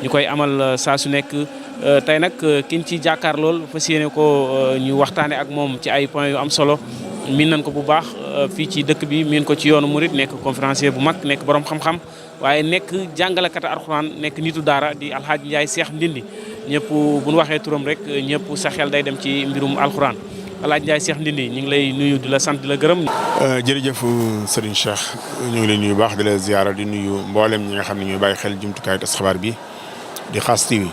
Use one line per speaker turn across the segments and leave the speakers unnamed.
ñu koy amal saa su nekk tey nag kiñ ci jàkkaar lool fas yéene ko ñu waxtaane ak moom ci ay points yu am solo miin nañ ko bu baax fii ci dëkk bi miin ko ci yoonu murit nekk conférencier bu mag nekk borom xam-xam waaye nekk jàngalekatu alxuraan nekk nitu daara di Alxaaji Njaay Seex Ndindi ñëpp bu ñu waxee turam rek ñëpp sa xel day dem ci mbirum alxuraan Alxaaji Njaay Seex Ndindi ñu ngi lay nuyu di la sant di la gërëm.
jërëjëf Serigne Cheikh ñu ngi lay nuyu baax di la ziyaara di nuyu mboolem ñi nga xam ne ñooy bàyyi xel jumtukaay tas xabaar bi di Xaas TV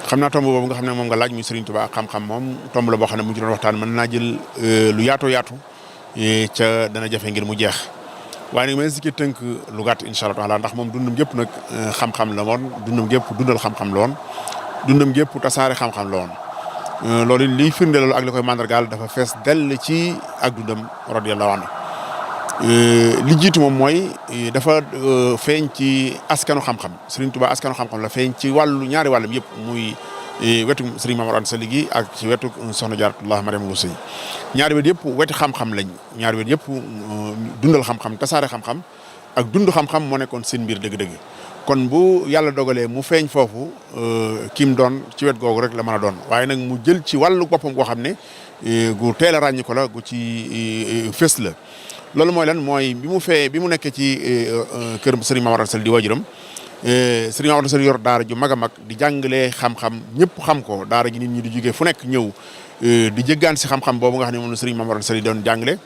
xam naa tomb boobu nga xam ne moom nga laaj muy Serigne Touba ak xam-xam moom tomb la boo xam ne mu ngi doon waxtaan mën naa jël lu yaatu ca dana jafe ngir mu jeex waaye nag ma si ki tënk lu gàtt incha allah taala ndax moom dundam gépp nag xam-xam la woon dundam gépp dundal xam-xam la woon dundam gépp tasaare xam-xam la woon loolu liy firnde loolu ak li koy mandargaal dafa fees dell ci ak dundam radiyallahu anhu li jiitu moom mooy dafa feeñ ci askanu xam-xam Serigne Touba askanu xam-xam la feeñ ci wàllu ñaari wàllam yëpp muy wetu Serigne Mamadou Anta Sali gi ak ci wetu Soxna Jaaratullah Mariama Bousso ñaari wet yëpp weti xam-xam lañ ñaari wet yëpp dundal xam-xam tasaare xam-xam ak dund xam-xam moo nekkoon seen mbir dëgg-dëgg kon bu yàlla dogalee mu feeñ foofu kim doon ci wet googu rek la mën a doon waaye nag mu jël ci wàllu boppam goo xam ne gu teel a ràññi ko la gu ci fës la loolu mooy lan mooy bi mu nekkee ci kër Serigne Mamadou Anta Sali di waajuram Serigne Mamadou Anta Sali yor daara ju mag a mag di jàngalee xam-xam ñëpp xam ko daara ji nit ñi di jógee fu nekk ñëw di jéggaan si xam-xam boobu nga xam ne moom la Serigne Mamadou Anta Sali doon jàngale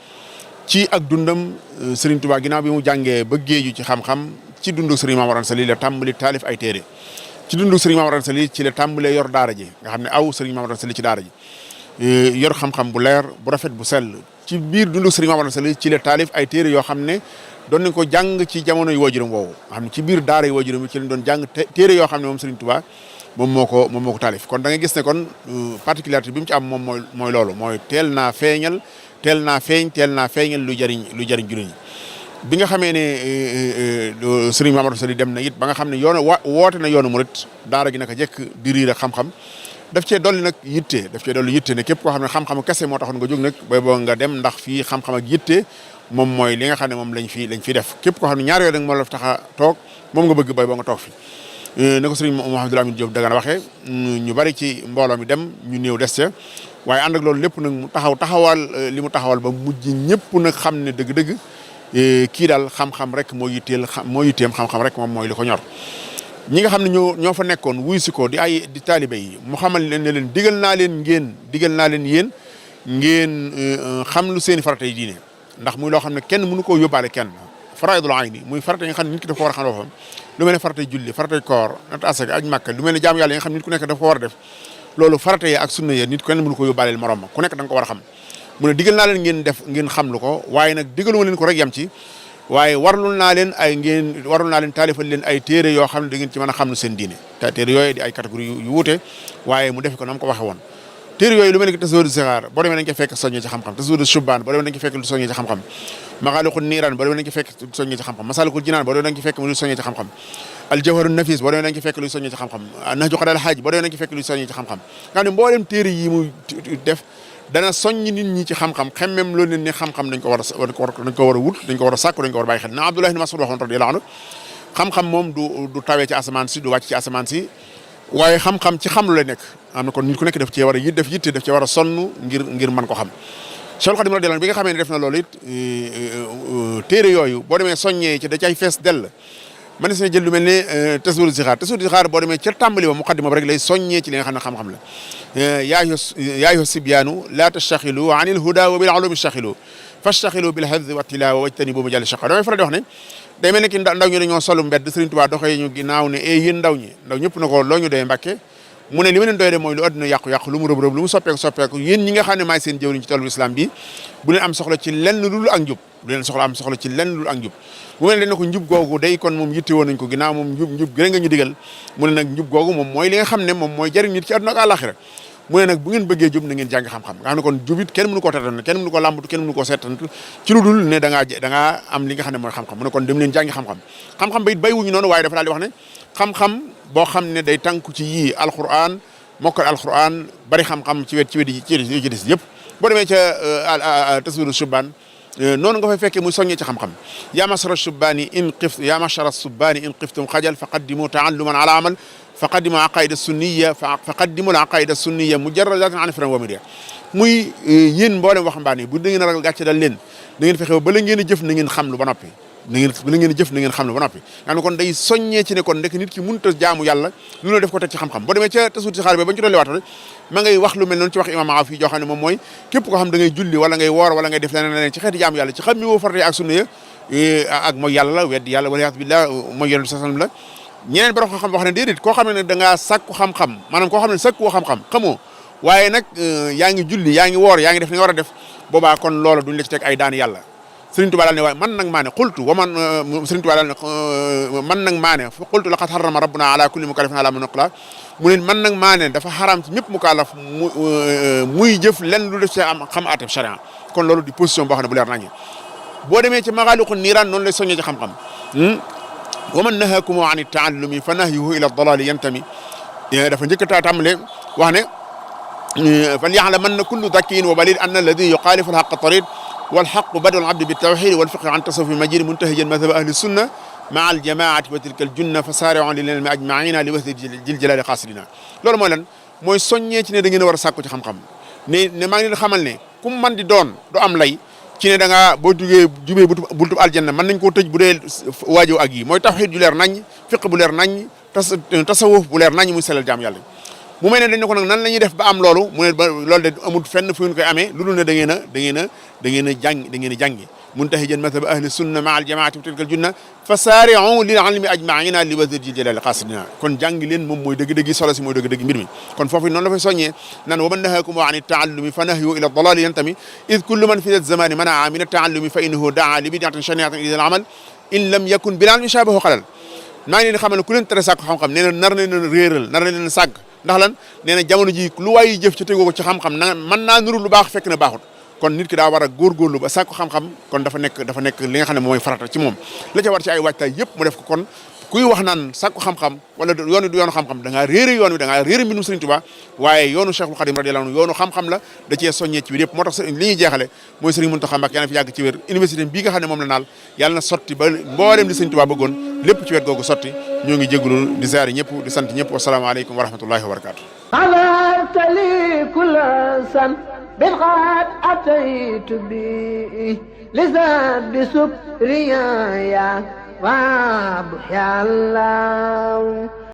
ci ak dundam Serigne Touba ginnaaw bi mu jàngee ba géeju ci xam-xam ci dundu Serigne Mamadou Anta Sali la tàmbali taalif ay téere ci dundu Serigne Mamadou Anta Sali ci la tàmbalee yor daara ji nga xam ne aw Serigne Mamadou Anta Sali ci daara ji yor xam-xam bu leer bu rafet bu sell ci biir dundu Serigne Mamadou Anta Sali ci la taalif ay téere yoo xam ne doon nañ ko jàng ci jamono yu waajuram woowu nga xam ne ci biir daara yi waajuram ci lañ doon jàng téere yoo xam ne moom Serigne Touba moom moo ko taalif kon da nga gis ne kon particularité bi mu ci am moom mooy loolu mooy teel naa feeñal lu jariñ jullit ñi bi nga xamee ne Serigne Mamadou Sali dem na it ba nga xam ne woote na yoonu murit daara gi naka jekk di riir ak xam-xam daf cee dolli nag yitte ne képp koo xam ne xam-xamu kese moo taxoon nga jóg nag bay boo nga dem ndax fii xam-xam ak yitte moom mooy li nga xam ne moom lañ fi def képp koo xam ne ñaar yooyu nag moo la tax a toog moom nga bëgg bay boo nga toog fi ne ko Serigne Mouhamadou Lamine Diop Dagana waxee ñu bari ci mbooloo mi dem ñu néew des ca waaye ànd ak loolu lépp nag mu taxawal li mu taxawal ba mujj ñëpp nag xam ne dëgg-dëgg kii daal xam-xam rek moo yitteem xam-xam rek moom mooy li ko ñor ñi nga xam ne ñoo fa nekkoon wuy si ko di taalibe yi mu xamal leen ne leen digal naa leen yéen ngeen xam lu seeni farata yi diine ndax muy loo xam ne kenn mënu koo yóbbaale kenn faraidul ayni muy farata yi nga xam ne nit ki dafa ko war a xam boppam lu mel ne faratay julli faratay koor nat asaka aj màkka lu mel ne jaamu yàlla yi nga xam ne nit ku nekk dafa ko war a def loolu farata yi ak sunna yi nit kenn mënu ko yóbbaaleel morom ma ku nekk da nga ko war a xam mu ne digal naa leen ngeen xam lu ko waaye nag digaluma leen ko rek yam ci waaye warlul naa leen taalifal leen ay téere yoo xam ne da ngeen ci mën a xam lu seen diine te téere yooyu di ay catégorie yu wuute waaye mu defe ko na mu ko waxe woon téere yooyu lu mel ne tasawudu sixaar boo demee dañ ko fekk soññee ci xam-xam tasawudu shubaan boo demee dañ ko fekk lu soññee ci xam-xam maxaaliqul niiraan boo demee dañ ko fekk lu soññee ci xam-xam masaalikul jinaan boo demee dañ ko fekk lu soññee ci xam-xam aljawharun nafis boo demee dañ ko fekk lu soññee ci xam-xam nahju qadaa'il haaj boo demee dañ ko fekk lu soññee ci xam-xam nga xam ne mboolem téere yi mu def dana soññ nit ñi ci xam-xam xemmem loolu leen ne xam-xam dañ ko war a wut dañ ko war a sàkku dañ ko war a bàyyi xel na Abdullah ibn Mas'ud waxoon radiyallahu anhu xam-xam moom du tawee ci asamaan si du wàcc ci asamaan si waaye xam-xam ci xam lu lay nekk am na kon nit ku nekk daf cee war a def yitte daf cee war a sonn ngir mën ko xam Cheikh Khadim radiyallahu anhu bi nga xamee ne def na loolu it téere yooyu boo demee soññee ci da cay fees dell man na jël lu mel ne tasawudu sixaar boo demee ca tàmbali ba muqaddima rek lay soññee ci li nga xam ne xam-xam la yaa ayyuha sibyaanu laa tastaxilu an il huda wa bil ulumi staxilu fastaxilu bil haddi wa tilawa wajtanibu majal shaqa damay faral di wax ne day mel ne ki ndaw ñi dañoo solu mbedd Serigne Touba doxee ñu ginnaaw ne yéen ndaw ñëpp na ko loo ñu doyee Mbàkke mu ne li ma leen doy de mooy lu adduna yàqu-yàqu lu mu rëb-rëb lu mu soppeeku yéen ñi nga xam ne maay seen jëwriñ ci toolu islam bi bu leen am soxla ci lenn lu dul ak njub mu mel ne ko njub googu day kon moom yitte woon nañ ko ginnaaw moom njub gërë nga ñu digal mu ne nag njub googu moom mooy li nga xam ne moom mooy jëriñ nit ci adduna ak àlaxira mu ne nag bu ngeen bëggee jub na ngeen jàng xam-xam nga xam ne kon jubit kenn mënu koo tetanal kenn mënu koo làmbatu kenn mënu koo seetantu ci lu dul ne da ngaa am li nga xam ne mooy xam-xam mu ne kon dem leen jàngi xam-xam ba it bay wuñu noonu waaye dafa daal di wax ne xam-xam boo xam ne day tànku ci yii alquran mokkal alquran bari xam-xam ci wet yi ci des yëpp boo demee ca tasawudu shubaan noonu nga fay fekkee muy soññee ci xam-xam yaa mashara subbaani in qift yaa mashara subbaani in qiftum xajal fa qaddimu taalluman ala amal fa qaddimu aqaida sunniya fa qaddimu al aqaida sunniya mujarradatan an firan wa miria muy yéen mboolem waxambaane bu da ngeen a ragal gàcce dal leen da ngeen fexe ba la ngeen a jëf na ngeen xam lu ba noppi bala ngeen jëf na ngeen xam lu ba noppi nga xam ne kon day soññee ci ne kon ndek nit ki mënut a jaamu yàlla lu la def ko teg ci xam-xam boo demee ca tasuut si xaar ba bañ ci dolli waatale ma ngay wax lu mel noonu ci wax imam Afi joo xam ne moom mooy képp koo xam da ngay julli wala ngay woor wala ngay def leneen ci xeeti jaamu yàlla ci xam mi woo farate ak sunna ya ak mooy yàlla weddi yàlla wala billah mooy yonent sallam la ñeneen borom xam-xam wax ne déedéet koo xam ne da ngaa sàkku xam-xam maanaam koo xam ne sàkku woo xam-xam xamoo waaye nag yaa ngi julli yaa ngi woor yaa ngi def li nga war a def boobaa kon loola duñ la ci teg ay daan yàlla Sëriñ Tuubaa daal ne waaye man nag maa ne xultu wa man Sëriñ Tuubaa daal ne man nag maa ne fa xultu laqad harrama rabbuna ala kulli mukallafin ala man naqla mu ne man nag maa ne dafa xaraam ci ñëpp mukallaf muy jëf lenn lu def ci am xam aateb charia kon loolu di position boo xam ne bu leer nañu boo demee ci Maghâliqun Nîrân noonu lay soññee ci xam-xam wa man nahaakum an at-ta'allumi fa nahyuhu ila ad-dalali yantami dafa njëkk a tàmbale wax ne فليعلمن كل ذكي وبليد أن الذي يخالف الحق طريق والحق بدل العبد بالتوحيد والفقه عن تصوف المجيد منتهجا مذهب أهل السنة مع الجماعة وتلك الجنة فسارعوا للعلم أجمعين لوحدة ذي الجلال قاصدين loolu mooy lan mooy soññee ci ne da ngeen a war a sàkku ci xam-xam ne maa ngi leen xamal ne ku man di doon du am lay ci ne da ngaa boo jubee buntu aljanna mën nañ koo tëj bu dee waajoo ak yi mooy tawxiid ju leer nañ fiq bu leer nañ tasawuf bu leer nañ muy selal jaam yàlla mu mel ne dañ ne ko nag nan la ñuy def ba am loolu mu ne ba loolu de amul fenn fu ngeen koy amee lu dul ne da ngeen a jàngi muntahijan madhab ahli sunna ma al jamaati tilkal junna fa saari'u lil ilmi ajma'ina li wazir jil jalali qasidina kon jàngi leen moom mooy dëgg-dëgg solo si mooy dëgg-dëgg mbir mi kon foofu noonu la fay soññee naan wa man nahaakum an at-ta'allumi fa nahyu ila ad-dalali yantami id kullu man fi az-zamani mana'a min at-ta'allumi fa innahu da'a li bid'atin shani'atin ila al-amal in lam yakun bilal yushabahu xalal maa ngi leen di xamal ne ku leen tere sàkk xam-xam nee na nar na leen réeral nar na leen sàgg ndax lan nee na jamono ji lu waay jëf ci tegoo ko ci xam-xam na mën naa nuru lu baax fekk na baaxut kon nit ki daa war a góorgóorlu ba sàkku xam-xam kon dafa nekk li nga xam ne mooy farata ci moom la ca war ci ay waajtaay yëpp mu def ko kon kuy wax naan sàkku xam-xam wala yoon wi du yoonu xam-xam da ngaa réere yoon wi da ngaa réere mbindum Sëriñ Tuubaa waaye yoonu Cheikhul Khadim radiyallahu anhu yoonu xam-xam la da cee soññee ci biir yëpp moo tax li ñuy jeexale mooy Sëriñ Muntaxa Mbàkke yàlla na fi yàgg ci wér université bii nga xam ne moom la naal yàlla na sotti ba mboolem li Sëriñ Tuubaa bëggoon lépp ci wet googu sotti ñoo ngi jégalu di ziare ñëpp di sant ñëpp wasalaamaaleykum wa rahmatullahi wa barakaatu بالغاد أتيت بي لزاد بسكريا يا رب يا الله